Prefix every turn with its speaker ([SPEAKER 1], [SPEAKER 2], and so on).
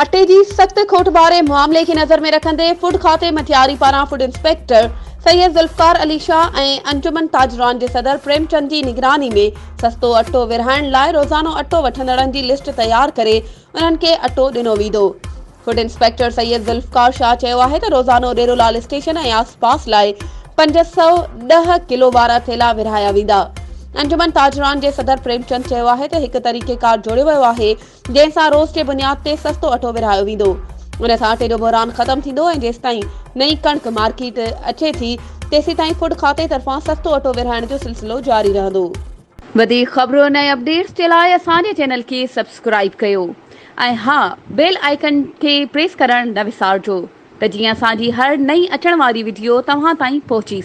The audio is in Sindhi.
[SPEAKER 1] اٽي جي سخت کوٽ واري معاملي کي نظر ۾ رکندي فوڊ کاتي مٽياري پاران فوڊ انسپيڪٽر سيد ذوالفقار علي شاهه ۽ انجمن تاجران جي صدر پريم چند جي نگراني ۾ سستو اٽو ورهائڻ لاء روزانو اٽو وٺندڙن جي لسٽ تيار ڪري انهن کي اٽو ڏنو ويندو. فوڊ انسپيڪٽر سيد ذوالفقار شاهه چيو آهي ته روزانو ڏيرو لال اسٽيشن ۽ آس پاس لاء 510 ڪلو وارا ٿيلها ورهايا ويندا. انجمن تاجران جي صدر پريم چند چيو آهي ته هڪ طريقيڪار جوڙيو ويو آهي جنهن سان روز جي بنياد تي سستو اٽو ورهايو ويندو. ان سان اٽي جو بحران ختم ٿيندو ۽ جيستائين نئين ڪڻڪ مارڪيٽ اچي ٿي تيسيتائين فوڊ کاتي طرفان سستو اٽو ورهائڻ جو سلسلو جاري رهندو. وڌيڪ خبرن ۽ اپڊيٽس جي لاء اسان جي چينل کي سبسڪرائيب ڪيو ۽ ها بيل آئيڪن کي پريس ڪرڻ نه وسارجو ته جيئن اسان جي هر نئين اچڻ واري وڊيو توهان تائين پهچي.